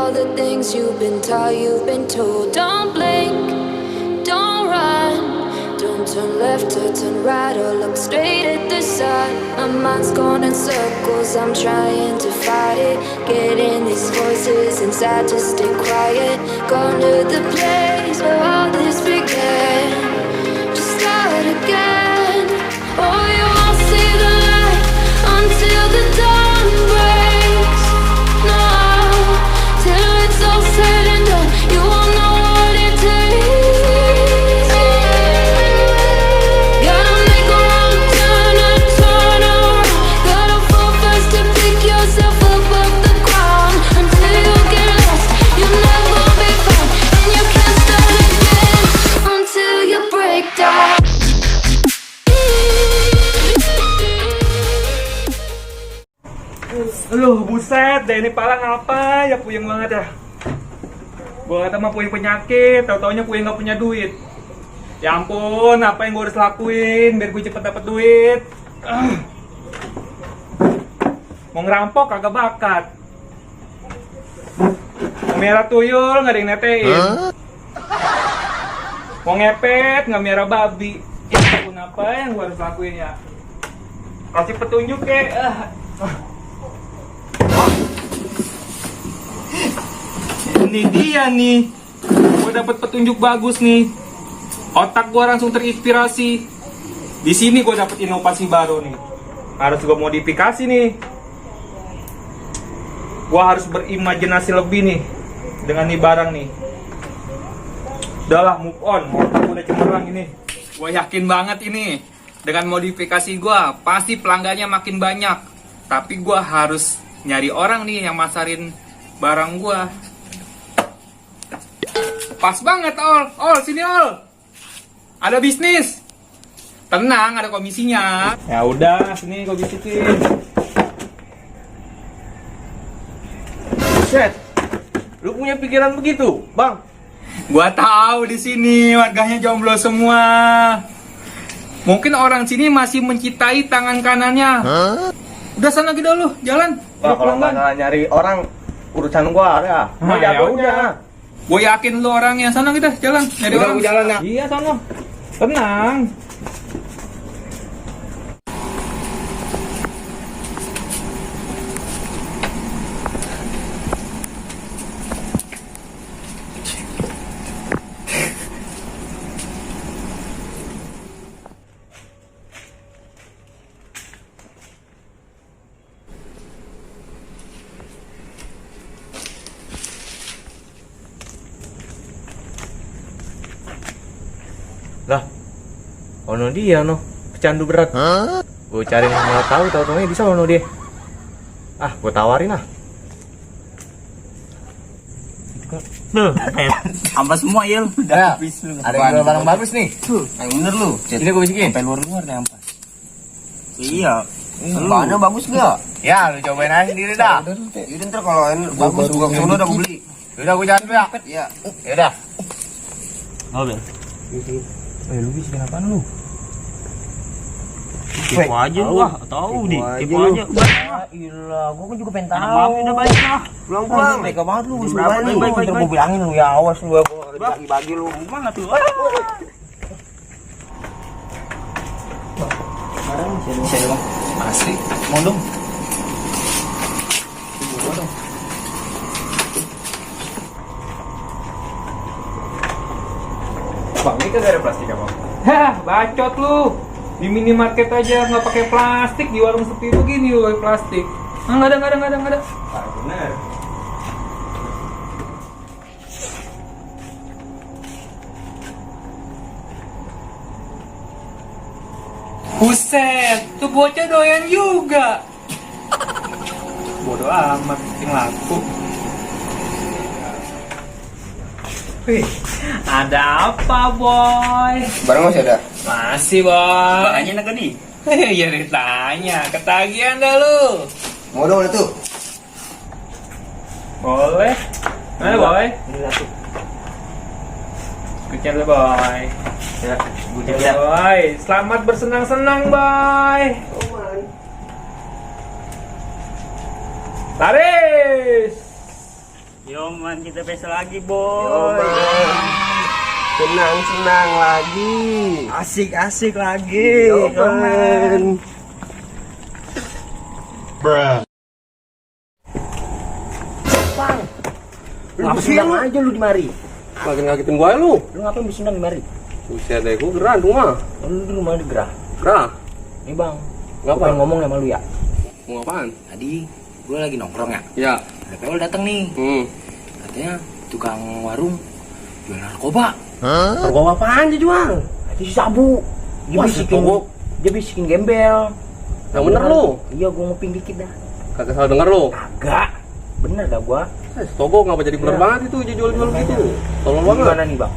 all the things you've been taught, you've been told. Don't blink, don't run, don't turn left or turn right or look straight at the sun. My mind's going in circles, I'm trying to fight it. Getting these voices inside to stay quiet. Gone to the place where all this began. Just start again. Oh, you won't see the light until the dawn breaks. No, till it's all said and done, you won't know what it takes. Gotta make a wrong turn and turn around. Gotta fall fast to pick yourself up off the ground. Until you get lost, you'll never be found. And you can't start again until you break down. Aduh, buset deh, ini pala ngapa ya, puyeng banget ya. Gua kata mah puyeng penyakit, tau-taunya puyeng gak punya duit. Ya ampun, apa yang gua harus lakuin biar gue cepet dapet duit. Mau ngerampok kagak bakat. Mau merah tuyul gak ada yang netein. Mau ngepet gak merah babi. Ya ampun, apa yang gua harus lakuin ya. Kasih petunjuk kek. Ini dia nih, gue dapet petunjuk bagus nih. Otak gue langsung terinspirasi. Di sini gue dapet inovasi baru nih. Harus gue modifikasi nih. Gue harus berimajinasi lebih nih dengan nih barang nih. Udahlah, move on. Otak gue udah cemerlang ini. Gue yakin banget ini dengan modifikasi gue pasti pelanggannya makin banyak. Tapi gue harus nyari orang nih yang masarin barang gue. Pas banget, Ol, sini Ol. Ada bisnis. Tenang, ada komisinya. Ya udah, sini gue bisikin. Set, lu punya pikiran begitu, Bang? Gua tahu di sini warganya jomblo semua. Mungkin orang sini masih mencintai tangan kanannya. Udah sana gitu lu, jalan. Wah, kalau masalah nyari orang urusan gua ada. Nah, ya udah. Gue yakin lu orangnya, sana kita jalan. Nyari Udah, orang. gua jalan ya. Iya, sana. Tenang. Lah, ono dia no, pecandu berat. Gue cari nggak tahu di sana dia. Ah, gue tawarin ah. Loh, ampas semua ya lu. Udah habis lu. Ada yang jual barang bagus nih. Tuh, yang bener lu. Ini gue bisikin. Sampai luar deh ampas. Iya. Bahannya bagus gak? Ya, lu cobain aja sendiri dah. Jadi ntar kalau bagus gua kesana udah gua beli. Udah, gue jalan dulu ya. Iya. Ya udah. Mobil. Lu bisikin apaan lu? Kepo aja lu. Wah, tahu di. Kepo aja. Iyalah, gua kan juga pengen Anak mami udah baik lah. Pulang-pulang. Tega banget lu, Baik. Ntar gua bilangin lu ya, awas lu, gua bagi-bagi lu. Mana tuh? Barang masih ada. Asli, mau dong. Bang, ini kan gak ada plastik apa? Hah, bacot lu. Di minimarket aja nggak pakai plastik, di warung sepi begini lu pakai plastik. Ah, nggak ada. Ah, benar. Buset, tuh bocah doyan juga. Bodoh amat, yang laku. Wih, ada apa boy? Barang masih ada? Masih boy. Bahannya naga nih. Ya ditanya, ketagihan dah lu. Mau dong itu? Boleh. Mana boy? Ini satu. Kecil deh boy. Ya, Ya boy, selamat bersenang-senang boy. Laris. Yo man, kita pesta lagi, Yo, boy. senang lagi. Asik lagi. Yo, man. Bang, lu bersenang aja lu di mari. Makin ngagetin gua lu. Lu ngapain bersenang di mari? Buset deh, gua geran tuh mah. Lu di rumah gerah. Gerah. Nih bang, Ngapa? pengen ngomong sama lu ya. Mau apaan? Tadi gue lagi nongkrong ya. Ya. Ada PL datang nih. Katanya tukang warung jual narkoba. Narkoba apaan dia jual? Itu sabu. Dia Wah, bisikin, sabu. dia bisikin gembel. Yang bener lu. Iya, gue nguping dikit dah. Kagak salah denger lu. Agak. Bener dah gua. Togo ngapa jadi bener Iya. banget itu dia jual-jual gitu. Tolong banget. Gimana nih bang?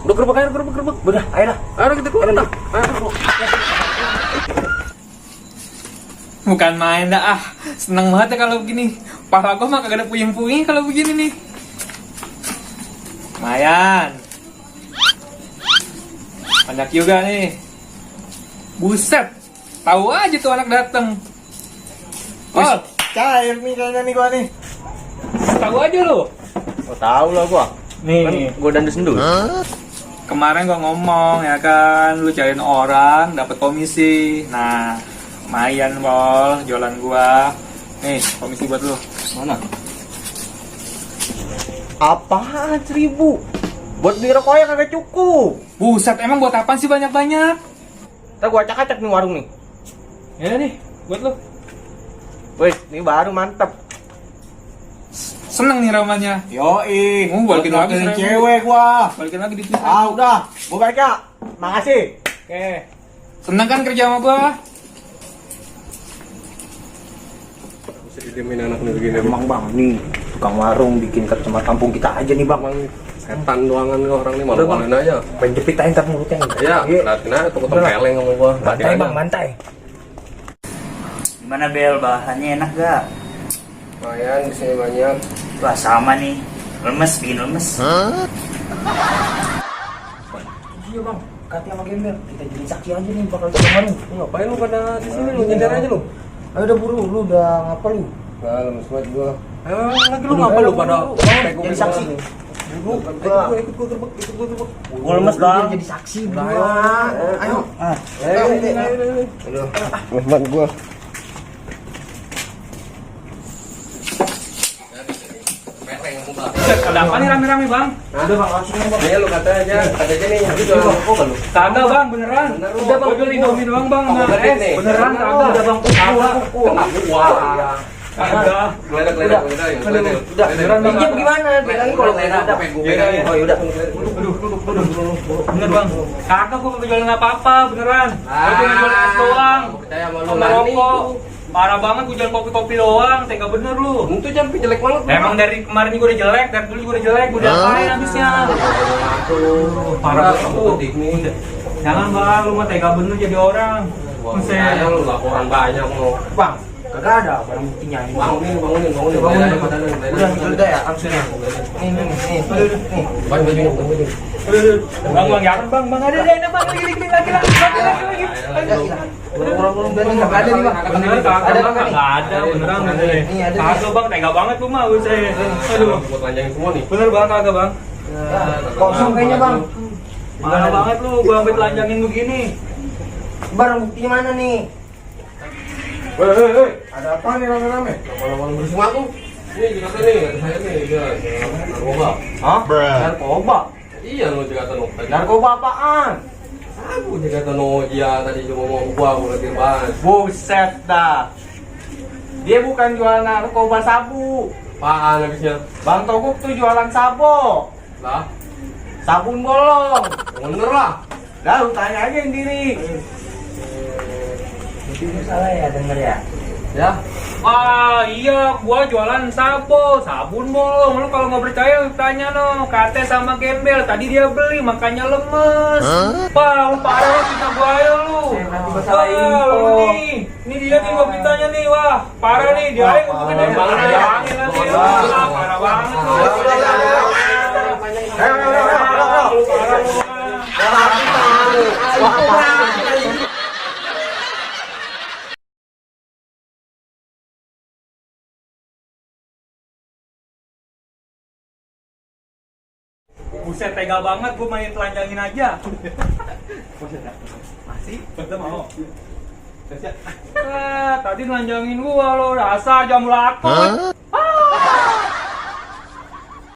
Udah gerbek aja, gerbek. Udah, ayo lah. Ayo kita keluar dah. Ayo. Bukan main dah ah. Seneng banget ya kalau begini. Parah gua mah kagak ada puyeng-puyeng kalau begini nih. Lumayan. Banyak juga nih. Buset. Tahu aja tuh anak dateng. Oh, Cair nih kayaknya nih gua nih. tahu aja lu. Oh, tahu lah gua. Nih, Kan gua dandes sendul. kemarin gua ngomong ya kan, lu cariin orang dapat komisi. Nah, lumayan bol jualan gua. Nih, komisi buat lu. Mana? Apaan 1000? Buat beli rokoknya kagak cukup. Buset, emang buat apaan sih banyak-banyak? Ntar gua acak-acak nih warung nih. Ya nih, buat lu. Wih, ini baru mantep. Seneng nih ramanya. Yoi. Balikin lagi Balikin 1000. cewek gua. Balikin lagi di sini. Udah. Gua balik ya. Makasih. Oke. Seneng kan kerja sama gua? Bisa didemin anak nih begini. Emang bang, nih tukang warung bikin kecamatan kampung kita aja nih bang. Setan doangan nih orang nih Udah, Bang. malu-maluin aja. Pengen jepit aja ntar mulutnya. Ya, Iya. liatin aja tuh Udah lah. ketempeleng sama gua. Bantai bang, bantai. Gimana Bel, bahannya enak gak? Lumayan di sini banyak. Wah sama nih. Lemes, bikin lemes. Iya bang, Kati sama gembel. Kita jadi saksi aja nih bakal tukang warung. Lu ngapain lu pada di sini lu nyender aja lu? Ayo udah buru, lu udah ngapa lu? Nah, lemes banget gua. Ayo lagi lu ngapa lu pada Jadi saksi. Ikut gua gerbek. Gua lemes bang. Jadi saksi Udah, berdua. Ayo. Ayo. Lemes banget gua. Buset, ada apa nih rame-rame bang? Udah bang, langsung aja bang. Ayo lu kata aja nih. Lu jual rokok kan lu? Kagak bang, beneran. Bener, lu. Udah bang, gua jual Indomie doang bang. Oh, Sama gede es. nih. Beneran Bener, kagak. udah bang, Kagak. Wah. Kagak. Geledak. Udah, beneran, Bang. pinjam gimana? Bilangin kalau nggak ada. Oh yaudah. Bener bang. Kagak gua kagak jualan apa-apa, beneran. Gua cuma jualan es doang. Percaya sama lu Sama rokok. Parah banget gua jual kopi-kopi doang. Tega bener lu. Itu jampi jelek banget. Emang dari kemarin juga udah jelek, dari dulu juga udah jelek, gua udah apain habisnya. Parah banget lu. Jangan bang, lu mah tega bener jadi orang. Saya lu laporan banyak lu. Bang, kagak ada barang buktinya ini. Bangunin. Udah ya, langsung ya. Nih. Bangunin. Bang, jangan ada enak bang, lagi. Orang-orang berani nggak ada nih bang. Beneran kagak Ada bang, kan nih? kagak ada, beneran Nih, bener. nih, ada nih. Kagak bang, tega banget lu mah, saya. Aduh, Buat lanjangin semua nih. bener bang, kagak bang. Kosong kayaknya bang. Parah banget lu, gua sampai telanjangin begini. Barang buktinya mana nih? Hei. Ada apa nih rame-rame? Lama-lama bersih aku. Ini juga nih, ada saya nih. Dia narkoba. Hah? Narkoba? Iya lu juga tahu. Narkoba apaan? Aku juga tahu dia tadi cuma mau gua lagi bahas. Buset dah. Dia bukan jualan narkoba sabu. Apaan habisnya? Bang Toguk tuh jualan sabo. Lah, Sabun bolong. bener lah. Dah lu tanya aja sendiri. Itu salah ya denger ya. Ya. Wah iya, gua jualan sabun bolong. Lu kalau nggak percaya lu tanya no, Kate sama Gembel. Tadi dia beli makanya lemes. Wah, lu parah lu kita buaya lu. Nanti gua salah Wah, info. lu nih. Ini dia nih gua pitanya nih, wah parah nih dia yang ngomongin dari parah. angin nanti. Wah, parah banget lu. Lu parah lu. Buset, tega banget gue main telanjangin aja. Masih? Betul mau? Tadi nelanjangin gua lo, dasar jam lakon.